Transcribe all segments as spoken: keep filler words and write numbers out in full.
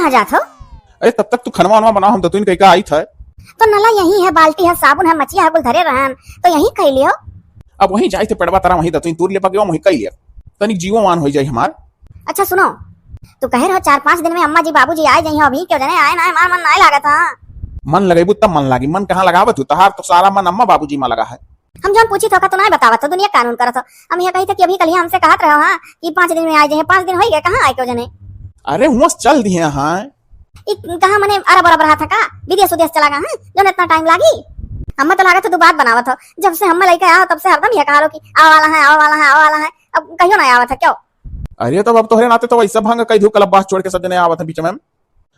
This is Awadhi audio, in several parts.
कहाँ जात हो? अरे, तब तक तू खनवा वनवा बनाओ, हम दतुइन कइका आइत है। तो नला यहीं है, बाल्टी है, साबुन है, मचिया है, कुल धरे रहन, तो यहीं कइ लियो। अब वहीं जाइत है, पेड़वा तरा वहीं दतुइन तूर ले पके, वहीं कइ लियो, तनिक जीवो मान होइ जाई हमार। अच्छा सुनो, तू कहे रहो चार पाँच दिन में अम्मा जी बाबूजी आइ जइहैं, अभी केउ जने आए ना, हमार मन नाहीं लागत है। मन लगइबू तब मन लागी, मन कहाँ लगावत हू, तहार तो सारा मन अम्मा बाबूजी मा लगा है। हम जौन पूछित हो का तो नाहीं बतावत हो, दुनिया कानून करत हो। हम यह कहित है कि अभी कलिया हमसे कहत रहो हाँ कि पाँच दिन में आइ जइहैं, पाँच दिन होइ गए, कहाँ आए केउ जने? अरे हुआँ से चल दिहे हाँ। ई कहाँ मने अरब अरब रहा था का? विदेश उदेश चला गया है, जौन इतना टाइम लागी? हमें तो लागत है तू बात बनावत हो, जब से हमें लइके आए हो तब से हरदम यह कहा लो कि आवे वाला है, आवे वाला है, आवे वाला है, अब कहियो ना आवत है केउ? अरे तब अब तोहरे नाते तो वैसा भंग कइ दियो, कलब्बास छोड़ के सब जने आवत है बीच में।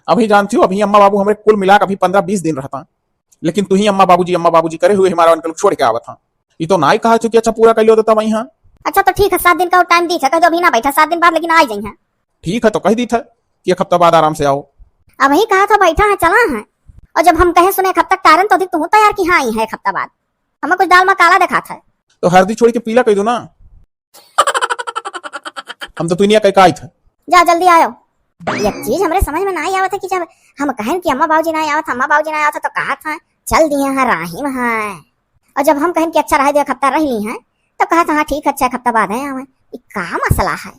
अभी जानती हो, अभी अम्मा बाबू हमरे कुल मिला के अभी पन्द्रह बीस दिन रहता, लेकिन तू ही अम्मा बाबूजी, अम्मा बाबूजी करे हुए हमारा उनके लोग छोड़ के आवत हाँ। ई तो नाहीं कहा चुकी, अच्छा पूरा कइ लियो तो तब आई हाँ। अच्छा तो ठीक है, सात दिन का टाइम दीत है, कह दो अभी ना बैठा, सात दिन बाद लेकिन आइ जइहैं। ठीक है, तो कह दीत है कि एक हफ्ता बाद आराम से आओ। अबहीं कहा था बैठा है, चला है, और जब हम कहे सुने एक हफ्ता टारन तो अधिक तू तैयार कि हाँ आई है एक हफ्ता बाद, हमें कुछ दाल मा काला देखात है। तो हरदी छोड़ के पीला कइ दो ना। हम तो दुनिया कइका आइत है। जा जल्दी आयो। एक चीज हमरे समझ में नाहीं आवत है कि जब हम कहन कि अम्मा बाबूजी नाहीं आवत, अम्मा बाबूजी नाहीं आवत है तो कहत है चल दिहे हाँ राही मा है, और जब हम कहन कि अच्छा रहे दो एक हफ्ता रह ली है तो कहत हाँ ठीक है, अच्छा एक हफ्ता बाद है आवे। ई का मसला है?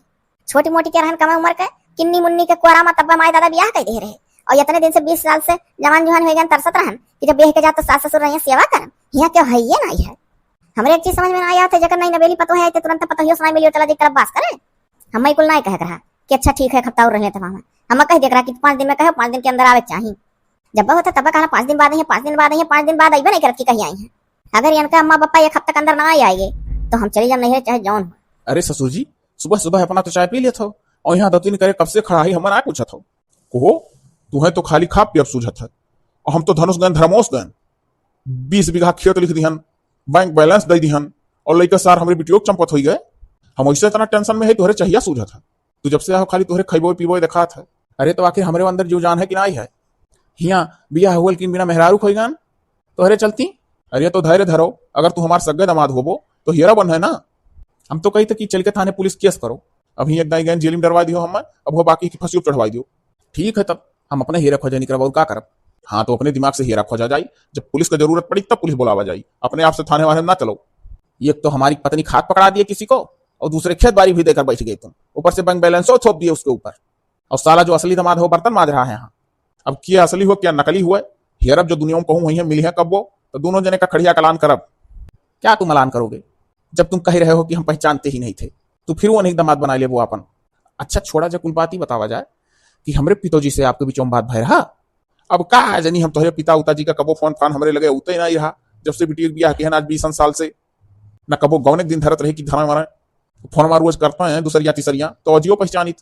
छोटी मोटी के रहन कम उम्र के, किन्नी मुन्नी के कोरा मा तब्बा माई दादा बियाह कइ दे रहे, और इतने दिन से बीस साल से जवान जुहान होइ गए तरसत रहन कि जब बेह के जा तो सास ससुर रहिए सेवा करन, यहाँ केउ है ये नाहीं है। हमरे एक चीज समझ में नाहीं आवत है, जेकर नई नवेली पतोह है तो तुरंत पतोहियो सुनाई मिलियो चला जाई कलब्बास करे। हम कुल नाहीं कहे के रहा कि अच्छा ठीक है एक हफ्ता और रह लेते वहाँ, हम कह दे के रहा कि पाँच दिन में कहे, पाँच दिन के अंदर आवे के चाही। जब होता तब कहना पाँच दिन बाद आई है, पाँच दिन बाद आई है, पाँच दिन बाद अइबे नाहीं करत कि कहीं आई है। अगर इनका अम्मा पापा एक हफ्ता के अंदर ना आइगे तो हम चली जाब नैहरे चाहे जौन हो। अरे ससुर जी, सुबह सुबह अपना तो चाय पी लेत हो और यहाँ दतुइन करे कब से खड़ा है, हमें ना पूछत हो। कहो, तुहैं तो खाली खा पियब सूझत है, और हम तो धनुष गयन धर्मोस गयन, बीस बीघा खेत लिख दिहन, बैंक बैलेंस दइ दिहन, और लइका सार हमरे बिटियो के चंपत होइ गए। हम वैसे इतना टेंशन में है, तोहरे चहिया सूझत है। तू जब से आहो खाली तोहरे खइबो पीबो देखात है। अरे तो आखिर हमरे अंदर जीव जान है कि नाहीं है? हियाँ बियाह हुअल कि बिना मेहरारू खोई गन तोहरे चलती। अरे तो धैर्य धरो, अगर तू हमार सगे दामाद होबो तो हियरा बन है ना। हम तो कही थे कि चल के थाने पुलिस केस करो, अभी एक दाई गए जेल में डरवा दियो हम, अब हो बाकी की फंसियो चढ़वा दियो। ठीक है, तब हम अपने हीरा खोजा निकरब और का करब? हाँ, तो अपने दिमाग से हीरा खोजा जाई, जब पुलिस का जरूरत पड़ी तब पुलिस बुलावा जाई, अपने आप से थाने वाने ना चलो। एक तो हमारी पत्नी खात पकड़ा दिए किसी को और दूसरे खेत बारी भी देकर बैठ गए तुम, ऊपर से बैंक बैलेंसो थोप दिए उसके ऊपर। और साला जो असली दामाद हो बर्तन माज रहा है यहाँ। अब क्या असली हो क्या नकली हुआ, हेरब जो दुनिया में कहूँ वहीं मिली है कब्बो, तो दोनों जने का खड़िया कलान करब। क्या तुम अलान करोगे? जब तुम कह रहे हो कि हम पहचानते ही नहीं थे, तो फिर वो नहीं दामाद बना लेबो आपन। अच्छा छोड़ा, जब कुल बात ही बतावा जाए कि हमरे पितोजी से आपके बीचों में बात भय रहा। अब का है जनी, हम तोहरे पिता उता जी का कबो फोन फान हमरे लगे उते नहीं रहा, जब से बिटिया के बियाह किहन आज बीसन साल से, न कबो गौने के दिन धरत रहे कि धरा मरा, फोन मार रोज करता है दूसरिया तीसरिया, तो अजियो पहचानित।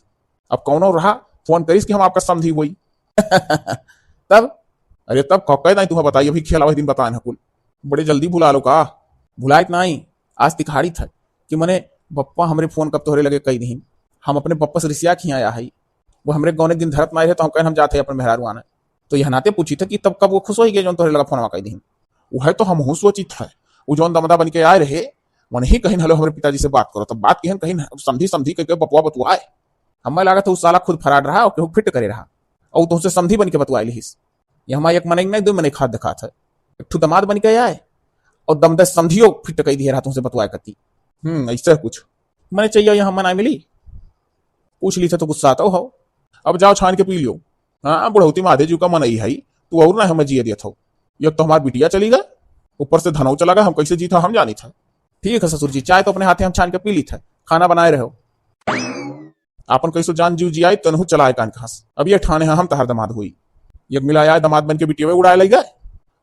अब कौनो रहा फोन करिस कि हम आपका समधी वही। तब, अरे तब कह, कह दाई तुम्हें बताई, अभी खेला वही दिन बताए ना कुल। बड़े जल्दी भुला लो का? भुलाइत नाई, आज तिखाड़ी था कि मने बप्पा हमरे फोन कब तोहरे लगे कई दीन। हम अपने बप्पा से रिसिया खिया आया है, वो हमरे गौने दिन धरत नाई रहे तो हम कहन हम जाते हैं अपने मेहरारू आने। तो यह नाते पूछी था कि तब कब वो खुश हो गए जौन तोहरे लगा फोनवा कई दीन। वह तो हम हूँ सोचित है, वो जौन दमदा बन के आए रहे, वनही कहिन हलो हमरे पिताजी से बात करो, तब बात किहन कहिन समधी समधी कह के बपुआ बतुआए। हमें लागत है उ साला खुद फराड रहा और केहू फिट करे रहा और तुमसे समधी बन के बतुआए लिहिस। ये हमारे एक मनई नहीं, दो मनई खात दिखात है। एक ठू दामाद बन के आए और दमदा समधियो फिट कह दिए रहा तुमसे बतुआए कती। हम्म, ऐसे कुछ। मने चाहिए यहाँ मना मिली। पूछ ली थे तो गुस्सा तो हो। अब जाओ छान के पी लियो। हाँ, बुढ़ौती माधे जी का मनई है, तू और ना हमें जिए दिया था। ये तो हमार बिटिया चली गए, ऊपर से धनौ चला गए, हम कैसे जीता हम जानी था। ठीक है ससुर जी, चाय तो अपने हाथे हम छान के पी ली था, खाना बनाए रहो। आपन कैसो जान जीव जियाई, तनहु चलाए कान खास। अब ये ठाने हैं हम तहार दामाद हुई। ये मिला आए दामाद बन के बिटिया उड़ाए लग गए।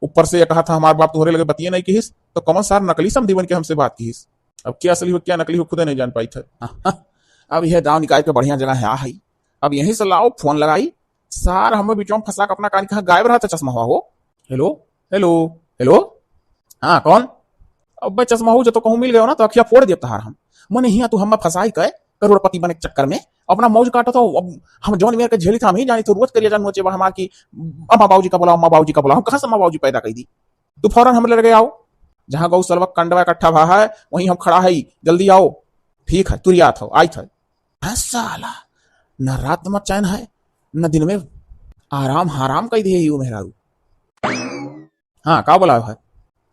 ऊपर से ये कहा था हमार बाप तुम्हारे लगे बतिये नहीं किहिस, तो कमन सार नकली समधी बन के हमसे बात किहिस। अब क्या असली हो क्या नकली हो खुदे नहीं जान पाई थे। अब यह दाव निकाल के बढ़िया जगह है, आ है। अब यहीं से लाओ फोन लगाई, सार हमें बिचवा में फंसा के अपना कान कहाँ गायब रहा था चश्मा हुआ हो। हेलो, हेलो, हेलो। हाँ, कौन? अब भाई चश्मा हो जो तो कहूँ मिल गयो ना तो अखिया फोड़ दिया तहार हम। मने हिया तू हमें फंसाई के करोड़पति बने के चक्कर में अपना मौज काटो तो अब हम जौन मेरे के झेली था हम ही जानी तो रोज करिया जान नोचे बा हमार की अम्मा बाबूजी का बुलाओ, अम्मा बाबूजी का बुलाओ। हम कहाँ से अम्मा बाबूजी पैदा कर दी? तू फौरन हमरे लगे आओ, जहाँ गौ सलवा कंडवा इकट्ठा भा है वहीं हम खड़ा है, जल्दी आओ। ठीक है, तुरियात हो, आइत है। हाँ साला, न रात में चैन है, न दिन में आराम हराम कई दिहे ही वो मेहरारू। हाँ, का बोलायो है?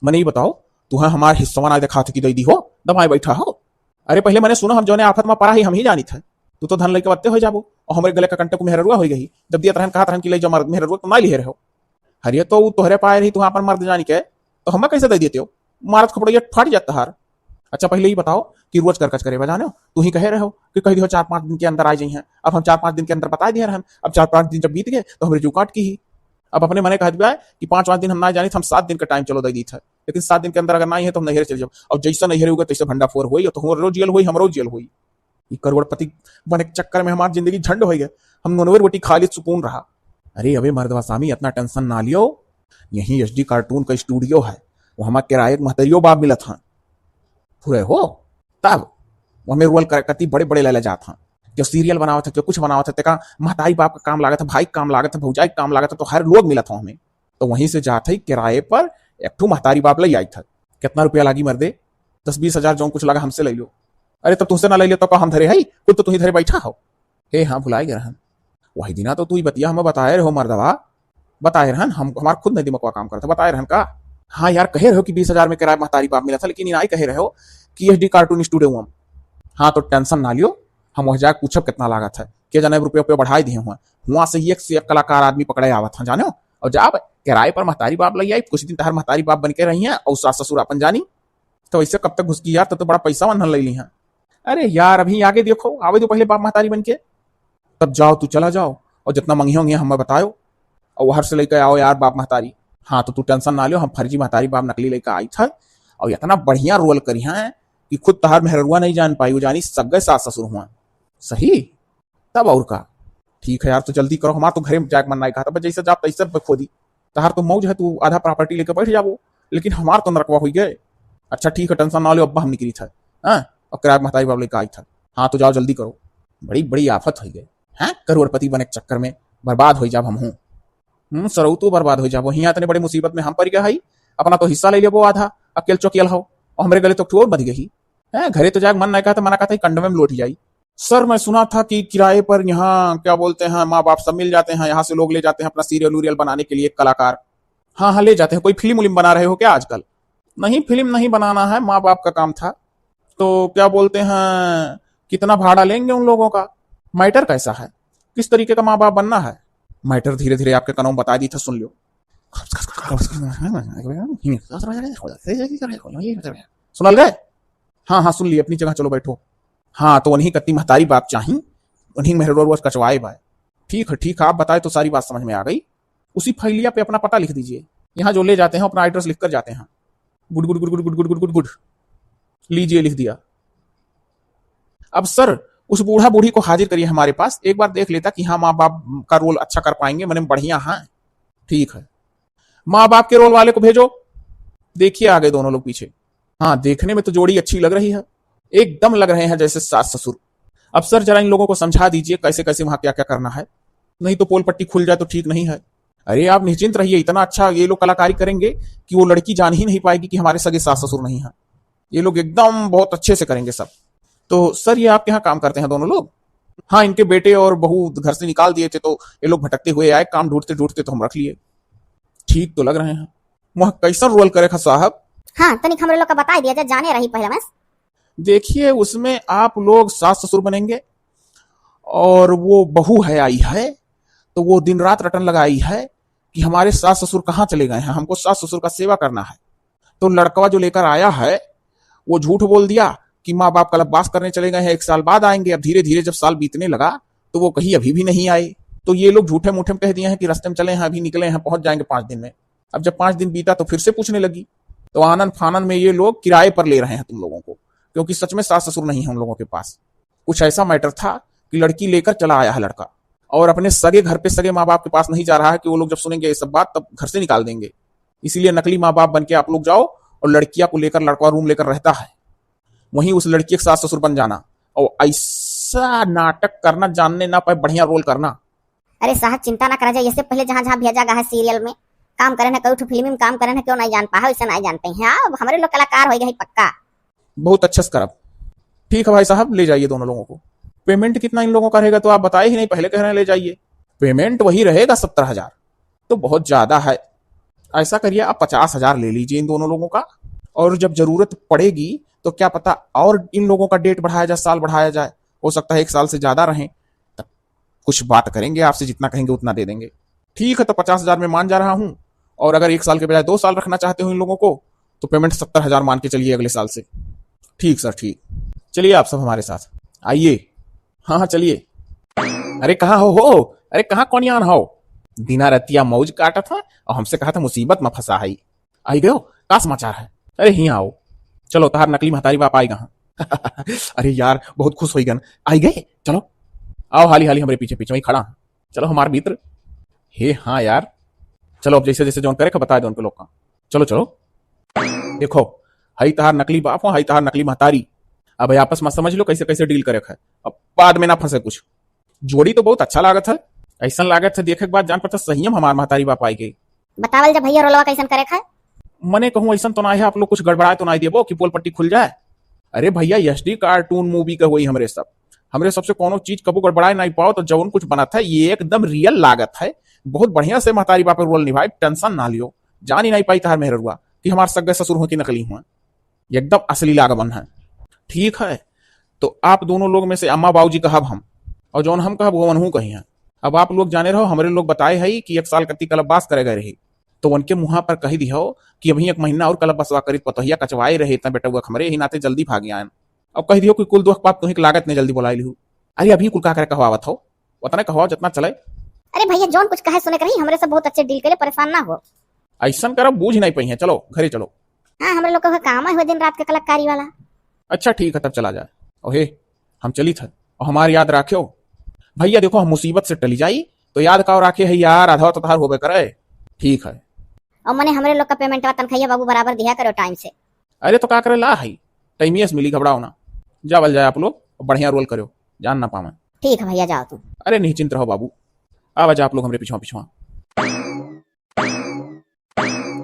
मने ई बताओ, तुहैं हमार हिस्सवा नाहीं देखात है कि दइ दी हो, दबाए बैठा हो। अरे पहिले मने सुनो, हम जौने आफत मा परा ही हम ही जानित है। तू तो धन लइके वत्ते होइ जाबो, और हमरे गले का कंटक मेहररुआ होइ गई। जब दियत रहन कहत रहन कि लइ जाओ मर्द, मेहररुआ तुम नाहीं लिहे रहो। अरे तो ऊ तोहरे पाए रही, तुहैं आपन मर्द जानिके, तो हमें कैसे दइ देते हो? मारत खपड़ैया फाट जात तहार। अच्छा पहिले ई बताओ कि रोज करकच करे बजाने हो, तू ही कहे रहो कि कहि दिहो चार पाँच दिन के अंदर आ जाइहैं। अब हम चार पाँच दिन के अंदर बताए दिहे रहन, अब चार पाँच दिन जब बीत गए तो हमरे जीव काट की ही। अब अपने मने कहत बा कि पाँच पाँच दिन हम ना जानित, हम सात दिन का टाइम चलो दइ दीत है, लेकिन सात दिन के अंदर अगर ना आई है तो हम नैहरे चल जाब। और जैसा नैहरे होगा तैसे भंडाफोर होई, और तो हमरो जेल होई, हमरो जेल होई। ई करोड़पति बने के चक्कर में हमार जिंदगी झंड होइ गए। हम नोनवे रोटी खा ली सुकून रहा। अरे अबे मर्दवा सामी, इतना टेंशन ना लियो, यहीं एचडी कार्टून का स्टूडियो है, वहाँ किराए के महतरियो बाप मिलत हैं। फुरे हो तब वो हमें रोल कर कती बड़े बड़े लेले जात हैं। क्यों सीरियल बनावत है, क्यों कुछ बनावत है, तेका महतारी बाप का काम लागत है, भाई का काम लागत है, भौजाई का काम लागत है, तो हर लोग मिलत हो हमें। तो वहीं से जात है किराए पर, एक ठो महतारी बाप लइ आइत है। कितना रुपया लागी मर्दे? दस बीस हजार जौन कुछ लगा हमसे लइ लो। अरे तब तुमसे ना लइ लो तो का हम धरे है, खुद तो तुही धरे बैठा हो। हे हाँ, भुलाए गए रहन। वही दिना तो तू ही बतिया हमें बताए रहो मर्दवा, बताए रहन, हम, हमार खुद नहीं दिमागवा काम करता, बताए रहन का? हाँ यार, कहे रहो कि बीस हजार में किराए महतारी बाप मिला था, लेकिन इनाई कहे रहो कि एचडी कार्टून स्टूडियो हम। हाँ तो टेंशन ना लियो, हम वह जाके पूछब कितना लागत है, के जाने रुपये रुपये बढ़ाई दिए हुआ। हुआ से एक से एक कलाकार आदमी पकड़े आवत हैं जानो। और जब किराए पर महतारी बाप लइ आई, कुछ दिन तहार महतारी बाप बन के रही हैं और सास ससुर अपन जानी, तो ऐसे कब तक घुसकी यार, तो, तो बड़ा पैसा वन्हन लइ ली हैं। अरे यार अभी आगे देखो, आवे दो पहले बाप महतारी बन के, तब जाओ तू चला जाओ, और जितना मंगिया होंगे हमें बतायो, और हर से लइके आओ यार बाप महतारी। हाँ तो तू टेंशन ना लियो, हम फर्जी महतारी बाप नकली लइके आइत है, और इतना बढ़िया रोल करी हैं कि खुद तहार मेहररुआ नहीं जान पाई, वो जानी सग्गे सास ससुर हुआ। सही? तब और का? ठीक है यार, तो जल्दी करो, हमार तो घरे जाए के मन नहीं कहता, बस जैसे जाब तैसे बखोदी। तहार तो मौज है, तू आधा प्रॉपर्टी लेके बैठ जाबो, लेकिन हमार तो नरकवा हुई गए। अच्छा ठीक है, टेंशन ना लो, अब्बा हम निकली था। हाँ, और किराए महतारी बाप लेके आई था। हाँ तो जाओ जल्दी करो, बड़ी बड़ी आफत हुई गए। हाँ, करोड़पति बने के चक्कर में बर्बाद हो जाब हम हूँ। हम्म, सरऊ तू बर्बाद हो जाबो, हियाँ इतने बड़े मुसीबत में हम पड़ गए हई, अपना तो हिस्सा ले लेबो आधा, अकेल चौकेल हो, और हमरे गले तो ठोर बंध गई। हैं, घरे तो जाके मन नहीं कहता, मना कहता कि कंडमे में लोट जाई। सर, मैं सुना था कि किराए पर यहाँ, क्या बोलते हैं, माँ बाप सब मिल जाते हैं, यहाँ से लोग ले जाते हैं अपना सीरियल उरियल बनाने के लिए कलाकार। हाँ, हाँ, ले जाते हैं। कोई फिल्म उलिम बना रहे हो क्या आजकल? नहीं, फिल्म नहीं बनाना है, माँ बाप का काम था। तो क्या बोलते हैं, कितना भाड़ा लेंगे उन लोगों का? मैटर कैसा है, किस तरीके का माँ बाप बनना है? मैटर धीरे धीरे आपके कानों में बता दी था, सुन लो। सुनल गए? हाँ, हाँ, सुन ली, अपनी जगह चलो बैठो। हाँ, तो उन्हीं कत्ती महतारी बाप चाही, उन्हीं मेहररुआ कचवाए बाय। ठीक है, ठीक है, आप बताए तो सारी बात समझ में आ गई। उसी फैलिया पे अपना पता लिख दीजिए। यहाँ जो ले जाते हैं, अपना एड्रेस लिख कर जाते हैं। गुड, गुड, गुड, गुड। लीजिए, लिख दिया। अब सर, उस बूढ़ा बूढ़ी को हाजिर करिए हमारे पास, एक बार देख लेता कि हाँ, माँ बाप का रोल अच्छा कर पाएंगे, मने बढ़िया हैं। ठीक है, माँ बाप के रोल वाले को भेजो। देखिए, आ गए दोनों लोग पीछे। हाँ, देखने में तो जोड़ी अच्छी लग रही है, एकदम लग रहे हैं जैसे सास ससुर। अब सर, जरा इन लोगों को समझा दीजिए कैसे कैसे वहाँ क्या क्या करना है, नहीं तो पोल पट्टी खुल जाए तो ठीक नहीं है। अरे, आप निश्चिंत रहिए, इतना अच्छा ये लोग कलाकारी करेंगे कि वो लड़की जान ही नहीं पाएगी कि हमारे सगे सास ससुर नहीं हैं। ये लोग एकदम बहुत अच्छे से करेंगे सब। तो सर, ये आपके यहाँ काम करते हैं दोनों लोग? हाँ, इनके बेटे और बहू घर से निकाल दिए थे, तो ये लोग भटकते हुए आए, काम ढूंढते ढूंढते तो हम रख लिए। ठीक तो लग रहे हैं। वह कैसन रोल करे खा साहब? हाँ, तनिक हमरे लोग का बताई दिया जाए, जाने रही पहले मैं। देखिए, उसमें आप लोग सास ससुर बनेंगे और वो बहू है, आई है, तो वो दिन रात रटन लगाई है कि हमारे सास ससुर कहाँ चले गए हैं, हमको सास ससुर का सेवा करना है। तो लड़कवा जो लेकर आया है, वो झूठ बोल दिया कि माँ बाप कल्पवास करने चले गए हैं, एक साल बाद आएंगे। अब धीरे धीरे जब साल बीतने लगा, तो वो कहीं अभी भी नहीं आए। तो ये लोग झूठे मूठे में कह दिए हैं कि रास्ते में चले हैं, अभी निकले हैं, पहुंच जाएंगे पाँच दिन में। अब जब पाँच दिन बीता, तो फिर से पूछने लगी। तो आनन फानन में ये लोग किराए पर ले रहे हैं तुम लोगों को, क्योंकि सच में सास ससुर नहीं है उन लोगों के पास। कुछ ऐसा मैटर था कि लड़की लेकर चला आया है लड़का, और अपने सगे घर पे सगे माँ बाप के पास नहीं जा रहा है कि वो लोग जब सुनेंगे ये सब बात, तब घर से निकाल देंगे। इसीलिए नकली माँ बाप बन के आप लोग जाओ और लड़किया को लेकर, लड़का रूम लेकर रहता है, वहीं उस लड़की के सास ससुर बन जाना, और ऐसा नाटक करना, जानने ना पाए, बढ़िया रोल करना। अरे साहब, चिंता ना करा जाए, इससे पहले जहाँ जहाँ भेजा गया है सीरियल में काम करे ना, कई ठो फिल्म में काम करे ना, क्यों नहीं जान पाए, वैसे नहीं जानते हैं। हाँ, अब हमरे लोग कलाकार हो गए हैं पक्का। बहुत अच्छा से करब। ठीक है भाई साहब, ले जाइए दोनों लोगों को। पेमेंट कितना इन लोगों का रहेगा, तो आप बताए ही नहीं, पहले कह रहे हैं ले जाइए। पेमेंट वही रहेगा सत्तर हजार। तो बहुत ज्यादा है। ऐसा करिए, आप पचास हजार ले लीजिए इन दोनों लोगों का, और जब जरूरत पड़ेगी तो क्या पता और इन लोगों का डेट बढ़ाया जाए, साल बढ़ाया जाए, हो सकता है एक साल से ज्यादा रहें। तब कुछ बात करेंगे आपसे, जितना कहेंगे उतना दे देंगे। ठीक है, तो पचास हजार में मान जा रहा हूँ, और अगर एक साल के बजाय दो साल रखना चाहते हो इन लोगों को, तो पेमेंट सत्तर हजार मान के चलिए अगले साल से। ठीक सर, ठीक। चलिए आप सब हमारे साथ आइए। हाँ हाँ, चलिए। अरे कहाँ हो, हो? अरे कहाँ कौन यान हो? दिना रतिया मौज काटत है और हमसे कहा था मुसीबत में फंसा है। आई गयो? का समाचार है? अरे हियाँ आओ। चलो, तहार नकली महतारी बाप आएगा। हाँ। अरे यार, बहुत खुश होइगन। आई गए? चलो, आओ हाली हाली हमरे पीछे पीछे, वहीं खड़ा है। चलो हमार मित्र। हे हाँ यार, चलो अब जैसे जैसे जौन करे के बताए दो उनके लोग का। चलो चलो। देखो, हई तहार नकली बाप हो, हई तहार नकली महतारी। अब आपस में समझ लो कैसे कैसे डील करे के है, अब बाद में ना फंसे कुछ। जोड़ी तो बहुत अच्छा लागत है, ऐसा लागत है देखे के बाद जान पड़ता सही में हमार महतारी बाप आई गई। बतावल जा भैया, रोलवा कैसन करे के है? मने कहूँ ऐसन तो ना है आप लोग कुछ गड़बड़ाए तो ना देबो कि पोल पट्टी खुल जाए। अरे भैया, एसडी कार्टून मूवी का होई हमरे सब, हमरे सबसे कोनो चीज कबो गड़बड़ाए नहीं पाओ, तो जौन कुछ बनत है ये एकदम रियल लागत है। बहुत बढ़िया से महतारी बाप रोल निभाई, टेंशन ना लियो। जान ही नहीं पाई तहार मेहररुआ कि हमार सगे ससुर हो कि नकली हुआ, एकदम असली लागबन है। ठीक है, तो आप दोनों लोग में से अम्मा बाबूजी कहब हम, और जौन हम कहब वो वनहू कही हैं। अब आप लोग जाने रहो, हमरे लोग बताए है कि एक साल कत्ती कलपवास करे गए रही, तो उनके मुँहा पर कही दिहो कि अभी एक महीना और कलपवासवा करी, पतोहिया कचवाए रहे, इतना बेटउआ हमरे ही नाते जल्दी भाग आयन। अब कह दियो कि कुल दुख पाप तुही के लागत ने जल्दी बोलाई लिहू। अरे अभी कुल का करे कहवावत हो, उतना कहवाओ जितना चले। अरे भैया, जौन कुछ कहे सुने के रही, हमरे से बहुत अच्छे डील करे, परेशान ना हो। ऐसन करब बूझ नहीं पई है, चलो घरे चलो। हाँ, हमरे लोग का काम है दिन रात के कलाकारी वाला। अच्छा ठीक है, तब चला जाए। ओहे, हम चली थे और हमार याद राख्यो। भैया देखो, हम मुसीबत से टली जाई तो याद का राखे है यार, आधा तो तहार होबे करे। ठीक है। और मने हमरे लोग का पेमेंटवा तनखाइया बाबू बराबर दिया करो टाइम से। अरे तो का करे ला है, टाइमिये से मिली, घबराओ ना। जावल जाए आप लोग, बढ़िया रोल करो, जान ना पावे। ठीक है भैया, जाओ तुम। अरे निश्चिंत रहो बाबू, आवा जा आप लोग हमरे पिछुआ पिछुआ।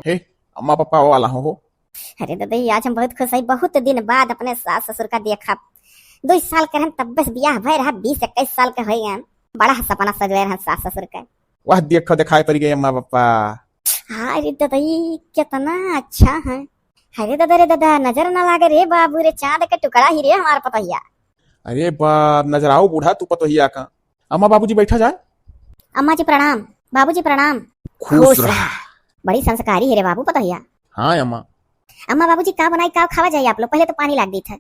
हे, अम्मा पापा वाला हो, हो। अरे दादा, आज हम बहुत खुश है, बहुत दिन बाद अपने सास ससुर का देखा। दो साल के रहन तब बस बियाह भय रहा, बीस इक्कीस साल के हो गए। बड़ा सपना सजवे रहन सास ससुर का। वाह, देखो दिखाई पड़ गए अम्मा पापा। हाँ रे दादा, ये कितना अच्छा है। अरे दादा रे दादा, नजर ना लागे रे बाबू रे, चांद के टुकड़ा ही रे हमार पतोहिया। अरे बाप, नजर आओ बूढ़ा तू पतोहिया का। अम्मा बाबूजी बैठा जाए। अम्मा जी प्रणाम, बाबूजी प्रणाम। खुश खुश रहा। रहा। बड़ी संस्कारी है रे बाबू पतोहिया। हाँ अम्मा। अम्मा बाबूजी का बनाई, का खावा जाए आप लोग, पहले तो पानी लाग दी था।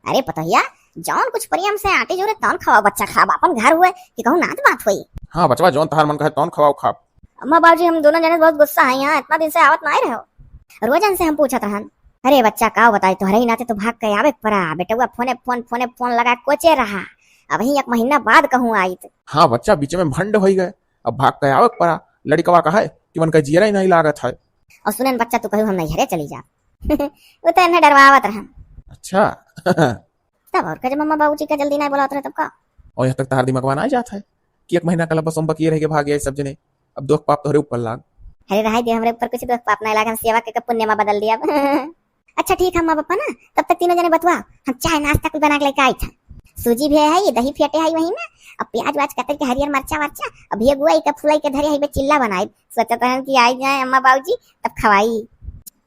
अरे पतोहिया, जौन कुछ प्रेम से आटे जोरे तौन खावा बच्चा, खाब अपन घर हुए कि कहूँ नात बात हुई। हाँ बचवा, जौन तहार मन कहे तौन खवाओ खाब। अम्मा बाबूजी, हम दोनों जने बहुत गुस्सा है, यहाँ इतना दिन से आवत ना आए रहो। रोजन से हम पूछत रहन। अरे बच्चा, का बताई, तोहरे ही नाते तो भाग के आवे के पड़ा। बेटवा फोने फोन, फोने फोन लगा कोचे रहा। अब ही एक महीना बाद कहूँ आई तो। हाँ बच्चा, बीच में भंड होई गए, अब भाग के आवे के पड़ा। लड़िकवा का है कि उनका जियरा ही नहीं लागत है। और सुने न बच्चा, तू कहू हम नैहरे चली जा। वो तो इन्हें डरवावत रहन। अच्छा। तब और का, जब मम्मा बाबूजी का जल्दी नहीं बुलावत रहे तब का? और यहाँ तक तहार दिमागवा ना जात है कि एक महीना का लंबा सोम बकिए रह के भाग गए सब जने। अब दुख पाप तोहरे ऊपर लाग। अरे रहाई दे, हमरे ऊपर कुछ दुख पाप नहीं लाग, हम सेवा के, के पुण्य में बदल दिया। अच्छा ठीक है अम्मा पापा ना, तब तक तीनों जने बतुआ, हम चाय नाश्ता कुल बना के लेके आई था। सूजी भी है, ये दही फेटे है वही में, अब प्याज व्याज कतर के, हरियर मरचा वर्चा, अब ये गुआ के फुलाई के धरे है, बे चिल्ला बनाई। सोचत रहन कि आई जाए अम्मा बाबूजी तब खवाई।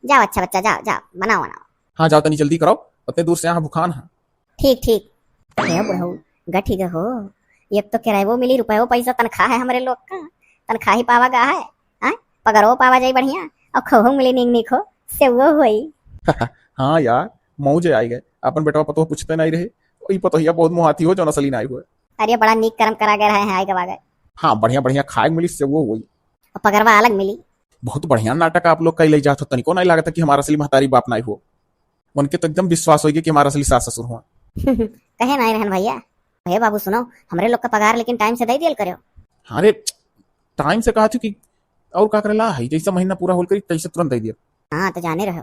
जाओ अच्छा बच्चा, जाओ जाओ, बनाओ बनाओ। हाँ जाओ, तनी जल्दी करो, उतने दूर से यहाँ भुखान है। ठीक ठीक। हे बुढ़ऊ, गठी गहो, एक तो किराएवो मिली, रुपयो पैसा तनख्वाह है हमरे लोग का, तनख्वाह ही पावा गा है, हाँ? पगरो पावा जाई बढ़िया, और खोहू मिली नीक नीक हो, सेवो होई। हाँ यार, मौज आई गए, अपन बेटवा पतोह पूछते नहीं रहे, ई पतोहिया बहुत मुहाती हो, जौन असली नहीं हुए। अरे बड़ा नीक कर्म करा गए रहे हैं, आए गवा गए। हाँ, बढ़िया बढ़िया खाए मिली, सेवो होई। और पगरवा अलग मिली। बहुत बढ़िया नाटक आप लोग का ले जात हो, तनिको नहीं लागत कि हमारा असली महतारी बाप नहीं हो। उनके तो एकदम विश्वास होइगे कि हमारा असली सास ससुर हुआ। कहे नहीं रहन भैया। हे बाबू सुनो, हमरे लोग का पगार लेकिन टाइम से दे दियल करो। अरे टाइम से कहा थी कि और का करेला है, जैसे महीना पूरा होल करी तैसे तुरंत दे दिया। हाँ तो जाने रहो।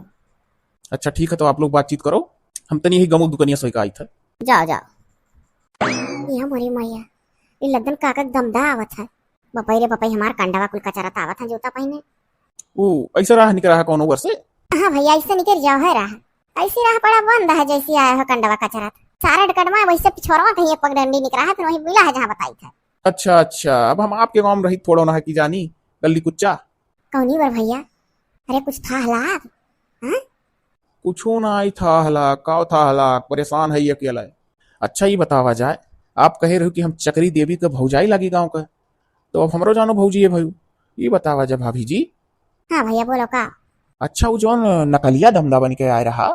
अच्छा ठीक है, तो आप लोग बातचीत करो, हम तनी यही गमुक दुकनिया सोई का आई था। जाओ जाओ। ये मोरी मैया, ये लद्दन काका के दमदा आवत है। बपई रे बपई, हमार कंडवा कुल कचरत आवत है जूता पहने। ओ, ऐसा राह निकल रहा कौन ऊपर से? हाँ भैया, ऐसे निकल जाओ है राह। ऐसी राह पड़ा बंद है जैसी आया हो कंडवा कचरत। सारा डकटवा वैसे पिछोरवा कहीं एक पगडंडी निकला है, फिर वहीं मिला है जहाँ बताई था। अच्छा, अच्छा, अब हम आपके गाँव में रही थोड़ो ना है कि जानी, गल्ली कुच्चा। कौनी बर भैया? अरे कुछ था हलाक? हाँ? कुछो ना आई था हलाक, का था हलाक, परेशान है ये अकेला है। अच्छा, ये बतावा जाए, आप कहे रहो कि हम चकरी देवी के भौजाई लागी गाँव का, तो अब हमरो जानो भौजी है भाई, ये बतावा जाए भाभी जी। हाँ भैया, बोलो का? अच्छा, वो जौन नकलिया धमदा बन के आए रहा,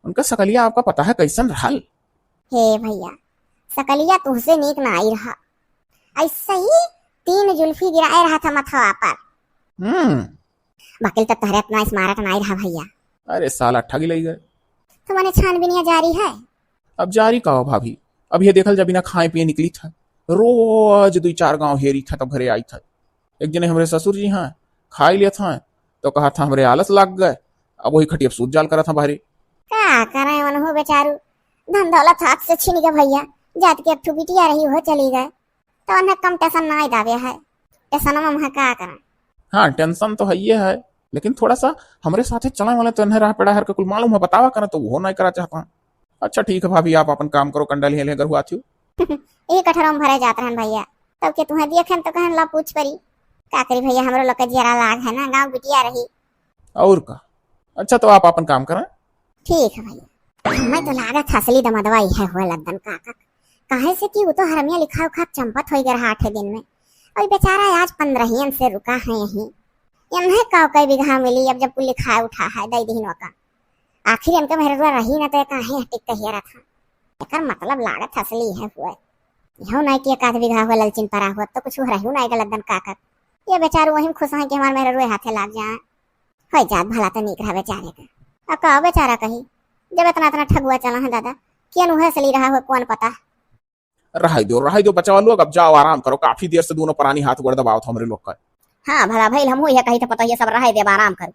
उनका सकलिया आपका पता है कैसन रहल? हे भैया, सकलिया तुहसे नीक ना आई रहा, ऐसे ही तीन जुल्फी गिराए रहा था मथवा पर। हम्म। वकील तो तहरे इतना स्मारक ना आई रहा भैया। अरे साला, ठगी लई गए। तो मने छानबीनिया जारी है? अब जारी का हो भाभी, अब ये देखल जा बिना खाए पिए निकली था, रोज दुई चार गांव हेरी था तब घरे आई था। एक जने हमरे ससुर जी हाँ खाई लिया था, तो कहा था हमरे आलस लाग गए, अब वही खटिया पे सूत जाल करा था बाहरे। का करे उनहु बेचारू, धन दौलत हाथ से छीन गए भैया, जात के एक ठो बिटिया रही हो चली गए, तो उन्हें कम टेंशन ना दावे है, टेंशन में हम का करें। हाँ, टेंशन तो है ये है, लेकिन थोड़ा सा हमरे साथे चले वाले तो इन्हें राह पेड़ा हर के कुल मालूम है, बतावा करें तो वो नहीं करा चाहता। अच्छा ठीक है भाभी, आप अपन काम करो, कंडा लिए लेकर हुआ थी। एक अठरम भरे जात रहन भैया, तब के तुम्हें देखे तो कहन ला पूछ परी। का करी भैया, हमरो लोग के जियरा लाग है ना, गाँव बिटिया रही। और का? अच्छा तो आप अपन काम करें। ठीक है भैया, हमें तो लागत असली दमदवा इहे हुए लद्दन काका, काहे से कि वो तो हरमिया लिखा उखा चंपत हो गया रहा आठे दिन में, और बेचारा आज पंद्रहियन से रुका है यहीं। यम्हे का कई बीघा मिली, अब जब कुल लिखा उठा है दई दीन वका। आखिर इनके मेहररुआ रही ना तो ये काहे हटिक कहिया रहा था। एकर मतलब लागत असली है हुए। यहू नाई कि एक आध बीघा हुआ ललचिन परा हुआ तो कुछ रहू नाई गलत दन काकर। ये बेचारू वही में खुश हैं कि हमार मेहररुए हाथे लाग जाए। होई जात भला तो नीक रहा बेचारे का। अब का बेचारा कही, जब इतना इतना ठगुआ चला है दादा, कियन उहे असली रहा हुआ कौन पता। रहाई दो, रहाई दो बचवा लोग, अब जाओ आराम करो, काफी देर से दोनों प्राणी हाथ गोड़ दबावत हमरे लोग का। हाँ, भला भइल हमहू यह कही था पता ये सब रहाई देब, आराम करो।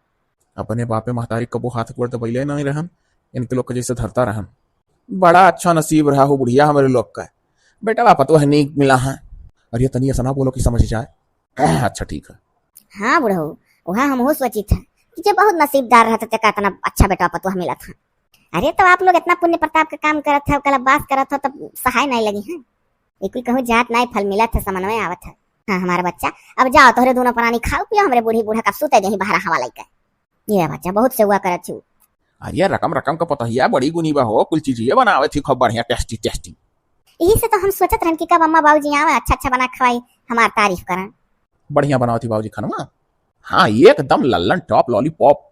अपने बापे महतारी कबो हाथ गोड़ दबैले नहीं रहन, इनके लोग के जैसे धरता रहन। बड़ा अच्छा नसीब रहा हो बुढ़िया हमरे लोग का, बेटा बाप तो है नीक मिला है। अरे तनी ऐसा ना बोलो कि समझ जाए। अच्छा ठीक है। हाँ बुढ़ऊ, वह हमहू सोची था कि जे बहुत नसीबदार रहता ते का इतना अच्छा बेटा पतोह मिला था। अरे तो आप लोग इतना पुण्य प्रताप का काम करत है, ओकरा बास करत हो तब सहाय नहीं लगी है। एक कोई कहूँ जात नहीं फल मिलत है, समन्वय आवत है। हाँ हमारा बच्चा, अब जाओ तोहरे दोनों प्राणी खाओ पियो, हमरे बूढ़ी बूढ़ा का सूते देही बहरा हवा लइके। ये बच्चा बहुत सेवा करत छू। अरे रकम रकम का पतोहिया बड़ी गुनी बा हो, कुल चीज ये बनावे थी खूब बढ़िया टेस्टी टेस्टी। यही से तो हम सोचत रहन कि कब अम्मा बाबूजी आवे, अच्छा अच्छा बना खवाई, हमार तारीफ करन। बढ़िया बनावत ही बाबूजी खानवा। हाँ एकदम लल्लन टॉप लॉलीपॉप।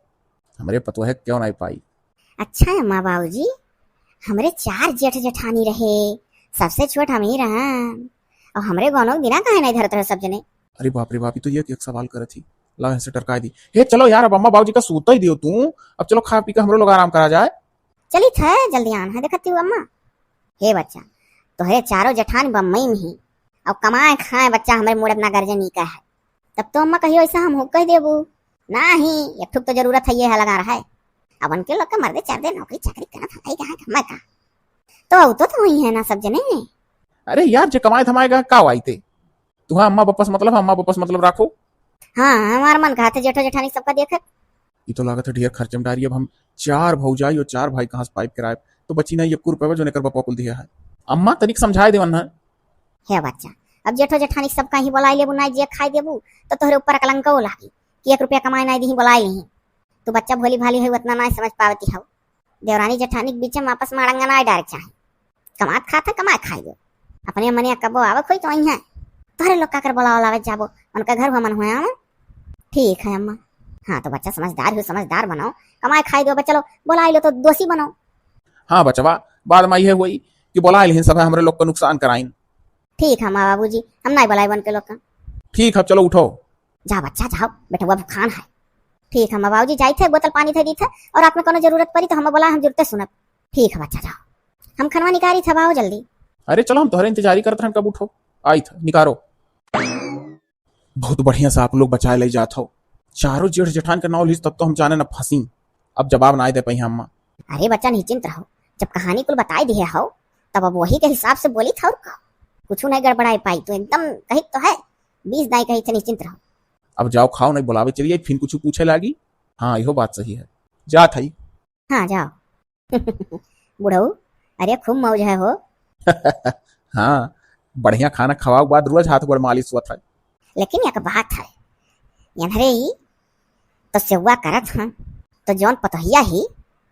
हमरे पतोहे क्यों नहीं पाई। अच्छा अम्मा बाबूजी, हमरे चार जेठ जेठानी रहे, सबसे छोट हम ही रहन, और हमरे गौनों के बिना काहे नहीं धरत रहे सब जने। अरे बाप रे बाप, ये तो ये एक सवाल करत ही। लाओ यहाँ से टरकाई दी। हे चलो यार, अब अम्मा बाबूजी का सूता ही दियो तू। अब चलो खा पी के हमरो लोग आराम करा जाए। चली थे जल्दी आन है, देखती हूँ अम्मा। हे बच्चा, तोहरे चारों जेठान बम्बई में ही, अब कमाए खाए बच्चा हमरे मूड इतना गर्जे नहीं का है। तब तो अम्मा कहियो ऐसा हम हो कह देबू। नहीं, एक ठुक तो जरूरत है ये है लगा रहा है। अब उनके लोग का मर्दे चर्दे नौकरी चाकरी करत है, कहाँ कमाए का? तो वो तो, तो वही है ना सब जने। अरे यार, जे कमाए धमाएगा का वाई ते? तुहा अम्मा पापा से मतलब, अम्मा पापा से मतलब राखो। हाँ, हमार मन कहा थे जेठो जेठानी सबका देखत। ई तो लागत है ढेर खर्च में डारी। अब हम चार भौजाई और चार भाई कहाँ से पाइप किराए, तो बची नहीं एक रुपया जो एकर बापा कुल दिया है। अम्मा तनिक समझाए देवन है। हे बच्चा, अब जेठो जेठानी सबका ही बोलाई लेबू, नाई जे खाई देबू, तो तोहरे ऊपर कलंको लागी कि एक रुपया कमाए नाई दी बोलाई ली। तू बच्चा भोली भाली है, उतना नाई समझ पावती हो। देवरानी जेठानी के बीच में आपस में अड़ंगा नाई डारे के चाही। कमात खात है, कमाए खाई दो। अपने मने कबो आवक होई तो आई है। तोहरे लोग काकर बोलावा लावे जाबो, उनका घर हुआ मन हुआ आवे। ठीक है अम्मा। हाँ तो बच्चा समझदार हो, समझदार बनाओ, कमाए खाई दो। बच्चा लोग बोलाई लो तो दोषी बनाओ। हाँ बचवा, बाद में यह हुई कि बोलाए लेहिन सब है हमरे लोग का नुकसान कराइन। ठीक है माँ बाबूजी, हम नहीं बोलाए बन के लोग का। ठीक है, चलो उठो। जा बच्चा जाओ, बेटवा भुखान है। ठीक है माँ बाबूजी, जाई थे बोतल पानी थे दी थे, और रात में कोनो जरूरत पड़ी तो हमें बोला, हम जुरते सुनब। ठीक है बच्चा जाओ, हम खनवा निकारी थे, आओ जल्दी। अरे चलो, हम तोहरे इंतजारी करत रहन, कब उठो, आई थे निकारो। बहुत बढ़िया से आप लोग बचाए ले जात हो। चारों जेठ जेठान के नाव लीस तब तो हम जाने न फंसी। अब जवाब ना दे पाई अम्मा। अरे बच्चा निश्चिंत रहो, जब कहानी कुल बताई दिए हो तब अब वही के हिसाब से बोली था और का। कुछ नहीं गड़बड़ाई पाई तो एकदम कही तो है, बीस दाई कही थे निश्चिंत रहो। अब जाओ खाओ, नहीं बुलावे चलिए फिर कुछ पूछे लागी। हाँ इहो बात सही है, जा थाई। हाँ जाओ। बुढ़ऊ, अरे खूब मौज है हो। हाँ, बढ़िया खाना खवाओ के बाद रोज हाथ गोड़ मालिश होत है। लेकिन एक बात है, एन्हरे ही तो सेवा करत हैं, तो जौन पतोहिया ही,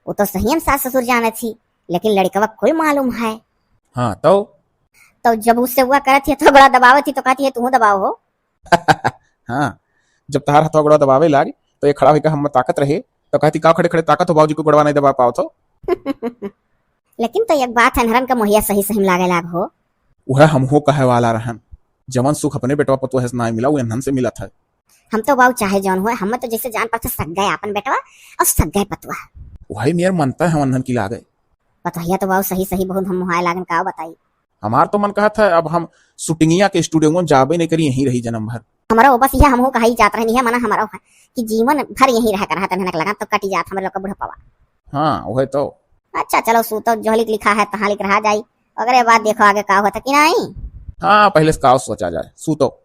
वो तो सही हम सास ससुर जानत ही, लेकिन लड़कवा कुल मालूम है। हाँ, तो? तो जब वो सेवा करत ही, तो गोड़ा दबावत ही, तो कहती है, "तू दबाओ हो।" हाँ, जब तहार हथवा गोड़वा दबावे लाग, तो ये खड़ा होइके हम ताकत रहे, तो कहती, "का खड़े खड़े ताकत हो, बाबूजी को गोड़वा नहीं दबा पावत हो?" लेकिन तो एक बात है, एन्हरन का मोहिया सही सही में लागे लाग हो। वह हमहू कहे वाला रहन, जवन सुख अपने बेटवा पतोह से नाई मिला, वो एन्हन से मिलत है। हम तो बाऊ चाहे जौन होए, हमें तो जैसे जान पड़ता सग्गै आपन बेटवा और सग्गै पतोह। वही मेर मनता है, एन्हन की लागे। पतोहिया तो बाऊ सही सही बहुत हम मुहाए लागन, का बताई। हमार तो मन कहत है, अब हम शूटिंगिया के स्टूडियो में जाबे नहीं करी, यहीं रही जन्म भर। हमारा वो बस यह हमहू कहा ही जात रहनी है, मना हमारा है कि जीवन भर यहीं रह कर रहत, मेहनत लगा तो कटी जात हमारे लोग का बुढ़ापा। हाँ, वही तो। अच्छा, चलो, सूतो, जोहलिक लिखा है, तहां लिख रहा जाई, ओकरे बाद देखो आगे का होता कि नहीं। हाँ, पहले से का सोचा जाए, सूतो।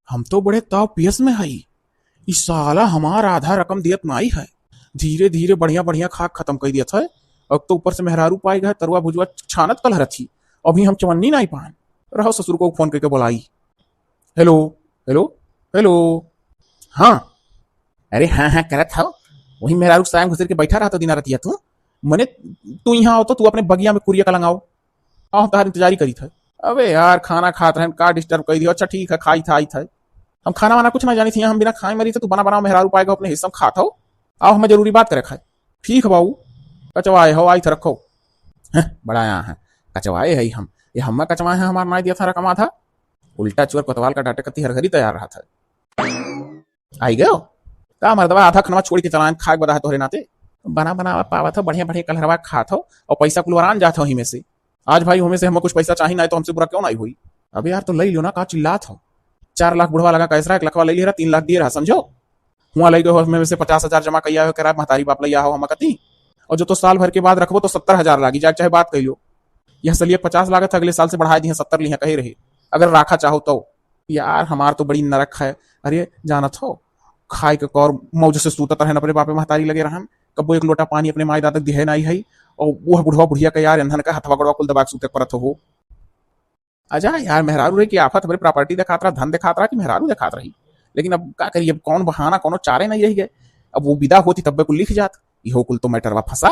हम तो बड़े ताव पियस में हई, ई साला हमार आधा रकम दियत नाई है। धीरे धीरे बढ़िया बढ़िया खा खत्म कर दियत है। अब तो ऊपर से मेहरारू पाई गए, तरुआ भुजुआ छानत कलहरत ही। अभी हम चवन्नी नाई पान। रहो, ससुर को फोन करके बुलाई। हेलो, हेलो, हेलो। हाँ, अरे हाँ हाँ करत हव, वही मेहरारू साया में घुसर के बैठा रहत हो दिना रतिया तू। मने तू यहाँ आओ तो तू अपने बगिया में कुरिया का लंगाओ। हाँ, तहार इंतजारी करी था। अबे यार, खाना खात रहन, का डिस्टर्ब कर दियो। अच्छा ठीक है, खाई था, आई था। हम खाना वाना कुछ ना जानी थी, हम बिना खाए मरी थे, तू बना बनाओ मेहरारू पाएगा अपने हिस्सा में खात हो। आओ, हमें जरूरी बात करे खाए। ठीक है बाबू, कचवाए हो, आई था, रखो। हैं, बड़ा यहाँ है, कचवाए है हम, ये हमें कचवाए हैं, हमार नाई दिया था रकमा था। उल्टा चोर कोतवाल का डांटे कती हर घड़ी तैयार रहा था। आई गयो? का मर्दवा आधा खनवा छोड़ के चलान खाए बदा है तोहरे नाते? बना बनावा पावत हो, बढ़िया बढ़िया कलरवा खात हो और पैसा कुल वरान जात हो ही में से। आज भाई, हमें से हमें कुछ पैसा चाही ना, तो हमसे बुरा क्यों नहीं हुई? अबे यार, तो ले लियो ना, का चिल्लात हो? चार लाख बुढ़वा लगा कैसरा, एक लखवा ले लिया, तीन लाख दिए रहा, समझो। हुआ ले गयो, हमें से पचास हजार जमा कइया हो, करा महतारी बाप ले आओ हम कती। और जो तो साल भर के बाद रखबो तो सत्तर हजार लागी, जाए चाहे बात कह लियो। यह सलिए पचास लागत है, अगले साल से बढ़ा दिए, सत्तर लिया कहे रहे, अगर राखा चाहो तो। यार, हमार तो बड़ी नरक है। अरे, जानत हो, खाए के कौर मौज से सूतत रहन, अपने बापे महतारी लगे रहन, कबो एक लोटा पानी अपने माई दादा के दिहे नाई है, और वो बुढ़वा बुढ़िया के यार, एन्हन का हथवा गोड़वा कुल दबा के सूते के परत हो। अजा यार, मेहरारू रही की आफत, हमरे प्रॉपर्टी देखात रहा, धन देखात रहा कि मेहरारू देखात रही। लेकिन अब का करी, अब कौन बहाना, कोनो चारे नहीं रही गए। अब वो विदा होती तब्बे कुल लिख जात, इहो कुल तो मैटरवा फंसा।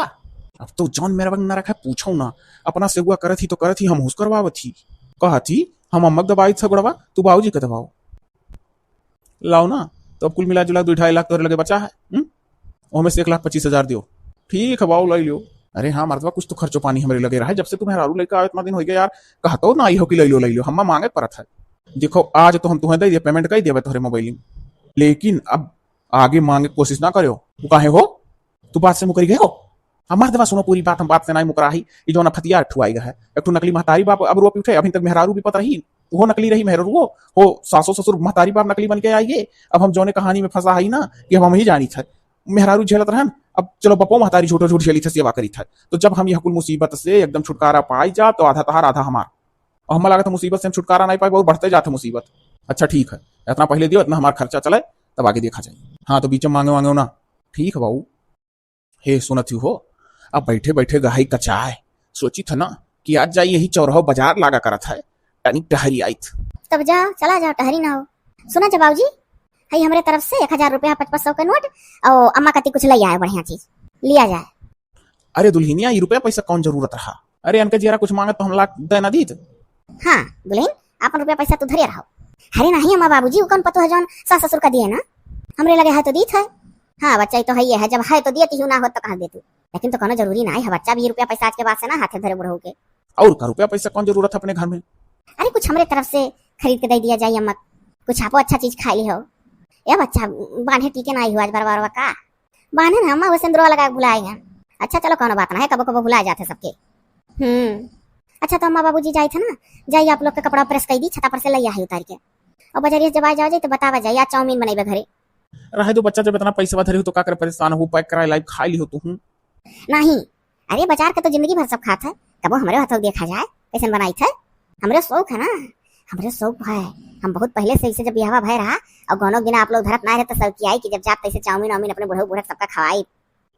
अब तो जौन मेरा बंग नरक है, पूछो ना। अपना सेवा करत ही तो करत ही, हम हुस करवावत ही। कहत ही, "हम अम्मक दबाई छ गोड़वा, तू बाबूजी के दबाओ।" लाओ ना, तो अब कुल मिला जुला दो ढाई लाख तोरे लगे बचा है। हम्म? ओमे से एक लाख पच्चीस हजार दियो। ठीक है बाबू, ले लियो। अरे हाँ मर्दवा, कुछ तो खर्चो पानी हमरे लगे रहा है, जब से तू मेहरारू लेके आवे इतना दिन हो गया यार, कहतो ना आई हो कि ले लियो, ले लियो, हम्मा मांगे परत है। देखो, आज तो हम तुम्हें दे दिए, पेमेंट कर दिया तोहरे मोबाइल में, लेकिन अब आगे मांगे के कोशिश ना करो। वो काहे हो, तू बात से मुकरी गए हो? हमार दवा सुनो पूरी बात, हम बात से नाई मुकराही। ई जौन फतिया ठुआई गया है, एक ठो नकली महतारी बाप अब रोपी उठे, अभी तक मेहरारू भी पत रही, वो नकली रही मेहरारू हो, हो सासो ससुर महतारी बाप नकली बन के आई गए। अब हम जौने कहानी में फंसा है ना कि हम, हम ही जानी थे, मेहरारू झेलत रहन, अब चलो बपो महतारी झूठो झूठ झेली थे, सेवा करी थे। तो जब हम यह कुल मुसीबत से एकदम छुटकारा पाई जा तो आधा तहार आधा हमार। और हमें लागत है मुसीबत से हम छुटकारा नहीं पाए, बहुत बढ़ते जाते मुसीबत। अच्छा ठीक है, इतना पहले दियो, इतना हमार खर्चा चले, तब आगे देखा जाए। हाँ तो बीच में मांगे वांगे हो ना। ठीक है बाबू। हे सुनत ही हो, अब बैठे बैठे गहाई कचाए, सोची था ना कि आज जाई यही चौराहो बाजार लागा करत है, तनी टहरी आइत। तब जाओ, चला जाओ, टहरी ना हो। सुना जा बाबूजी, हई हमरे तरफ से एक हजार रुपया, पचपन सौ के नोट, और अम्मा कती कुछ ले आए बढ़िया चीज, लिया जाए। अरे दुल्हनिया, ई रुपया पैसा कौन जरूरत रहा? अरे अनके जियरा कुछ मांगत तो हम लाख दे ना दीत। हाँ दुल्हन, आपन रुपया पैसा तू धरे रहो। अरे नहीं अम्मा बाबूजी, वो कौन पतो है जौन सास ससुर का दिए ना, हमरे लगे है तो दीत है। हाँ बच्चा, ई तो है, ये है, जब है तो दिए, तिहू ना हो तो कहाँ दे तू? लेकिन तो कोनो जरूरी ना है बच्चा, अब ई रुपया पैसा आज के बाद से ना हाथे धरे बुढ़ऊ के। और का रुपया पैसा कौन जरूरत है अपने घर में? अरे कुछ हमरे तरफ से खरीद के दे दिया जाए अम्मा, कुछ आपो अच्छा चीज खाई ली हो। ए बच्चा, बांधे टीके ना आई हो आज बरवा बरवा का? बांधे ना अम्मा, वो सिंदूरवा लगा के भुलाए हैं। अच्छा चलो कोनो बात ना है, कबो कबो भुला जाते सबके। हम्म। अच्छा तो अम्मा बाबूजी जाए थे ना, जाइए आप लोग के कपड़ा प्रेस कर दी, छता पर से ले आई उतार के। और बजरिया से जब आ जाओ जाए तो बतावा जाए, आज चाउमीन बनाइबे घरे। रहे दो बच्चा, जब इतना पैसा धरे हो तो का करे परेशान हो, पैक कराए लाइव खा ली हो तू। हूँ। नहीं, अरे बाजार का तो जिंदगी भर सब खात है, कबो हमरे हाथों देखा जाए कैसन बनाई थे। हमरे शौक है ना, हमरे शौक है, हम बहुत पहिले से इसे जब बियाहवा भय रहा, और गौनो दिन आप लोग धरत ना रहे तो सब की आई कि जब जाब तैसे चाउमीन वाउमीन अपने बुढ़ऊ बुढ़क सबका खवाई।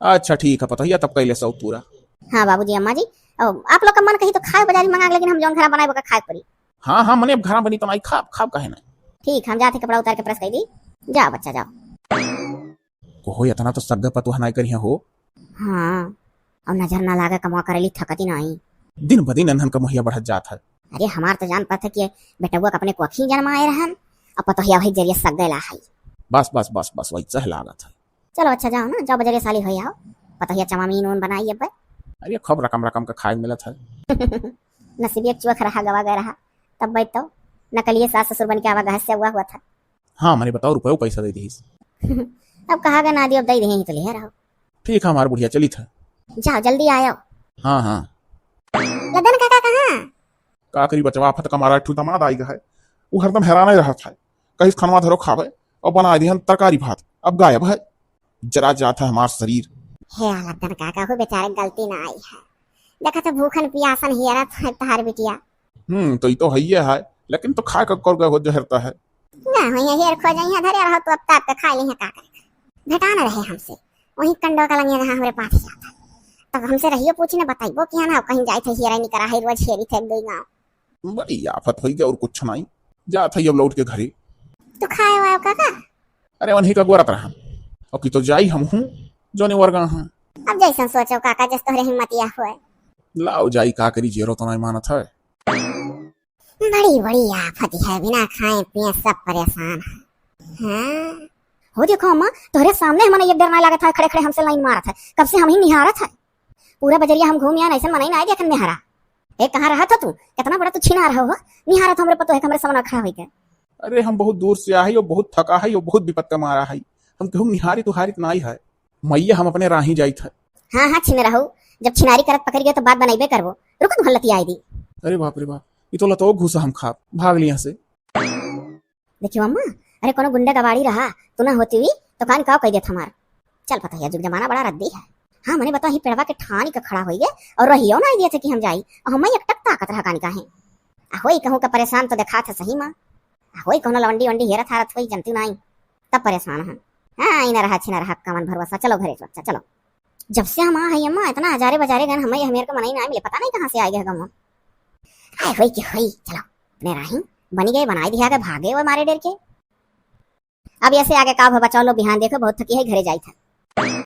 अच्छा ठीक है पतोहिया, तब कैले सब पूरा। हाँ बाबूजी अम्मा जी, और आप लोग का मन कही तो खाए बाजारी मंगा के, लेकिन हम जौन घरा बनाए ओका खाए के पड़ी। हाँ हाँ, मने अब घरा बनी तो नाई खाब, खाब काहे ना। ठीक, हम जाते कपड़ा उतार के प्रेस कर दी, जाओ बच्चा जाओ। कोहो इतना तो सग्गा पतोह नाई करिया हो। हाँ, और नजर ना लागे कमवा करेली थकती नाई। दिन ब दिन अनहन का मोहिया बढ़त जात है। अरे हमार तो जान पात है कि बेटउआ का अपने कोखी जन्माए रहन, और पतोहिया वही जरिए सग्गे ला है। बस बस बस बस, वही सह लागत है। चलो अच्छा जाओ ना, जाओ बजरिया साली होई आओ, पतोहिया चमामीन ऊन बनाई अब। अरे खूब रकम रकम का खाए मिलत है। नसीबी एक चुआ खरहा गवा गए रहा, तब बैठ तो नकलिए सास ससुर बन के आवा गहस से हुआ हुआ था। हाँ मने बताओ, रुपयो पैसा दे दीस। अब कहा गए ना दियो, अब दे दे तो ले रहो। ठीक है हमार बुढ़िया, चली था। जाओ जल्दी आयो। हाँ हाँ। लदन काका कहाँ? का करी बचवा, आफत का मारा एक ठो दमाद आई है, वो हरदम हैरान ही रहत है। कहिस खनवा धरो खावे, और बना दिहन तरकारी भात, अब गायब है। जरा जात है हमार शरीर। हे लदन काका, हो बेचारे गलती ना आई है, देखा तो भूखन पियासन हियरत है तहार बिटिया। हम्म, तो ई तो हइये है, लेकिन तो खाए का कर गए हो जहरता है। ना हो ये हेर खो जाइए, धरे रहो तो अब ताप के खा ली है, का करे, भेटा न रहे हमसे। वही कंडो का लंगे रहा हमरे पास जाता, तब हमसे रहियो पूछी न बताइबो कि ना कहीं जाए थे हियरा निकरा है, रोज हेरी थे एक दो गाँव। बड़ी आफत होई गई और कुछ नहीं, जात है अब लौट के घरे। तू खाए वाए काका? अरे उन्हीं का गोरत रहा, और कि तो जाई हम हूँ, जोने वर्गा हाँ। अब जैसन सोचो काका, जस तोहरे हिम्मतिया हुए। लाओ जाई, का करी, जेरो तो नहीं मानत है। बड़ी बड़ी आफत है, बिना खाए पिए सब परेशान है। हाँ? हो देखो अम्मा, तोहरे सामने हमन एक डर ना लागत है, खड़े खड़े हमसे लाइन मारत है, कब से हम ही निहारत है। पूरा बजरिया हम घूम आन, ऐसन मनई ना आए देखन निहारा। ए, कहाँ रहत हो तू? कितना बड़ा तू छिनार हो, निहारत हमरे पतोहे के हमरे सामने खड़ा होई के। अरे हम बहुत दूर से आई और बहुत थका है और बहुत विपत का मारा है, हम केहू निहारित उहारित नाई है। मैया हम अपने राही जाइत है। हाँ हाँ छिन रहू, जब छिनारी करत पकड़ गए तो बात बनैबे करबो। रुको तू हल्लती आई दी। अरे बाप रे बाप, ये तो लतो घुसा हम खाब, भाग लिया से। देखियो अम्मा, अरे कोनो गुंडा गवाड़ी रहा, तू ना होती हुई तो कान काव कह देत हमार। चल पता है, जुग जमाना बड़ा रद्दी है। हाँ, मने बता ही पेड़वा के ठानी के खड़ा होई गए और रहियो ना दिए थे कि हम जाई, और हम एक टक ताकत रहा कानी काहे। आ होई कहूँ का परेशान तो देखा था सही माँ। आ होई कहूँ लवंडी वंडी हेरत हारत होई जनती नाई, तब परेशान है। हाँ, ई ना रहा, छी ना रहा, कमन भरोसा। चलो घरे, अच्छा चलो। जब से हम आ हई अम्मा, इतना हजारे बजारे गन हमें हमेर के मनई ना मिले, पता नहीं कहाँ से आ गए गम। आए होई कि होई, चलो अपने राही बनी गए, बनाई दिया के भागे वो मारे डर के। अब ऐसे आगे का हो बचाओ लो, बिहान देखो बहुत थकी है, घरे जाई था।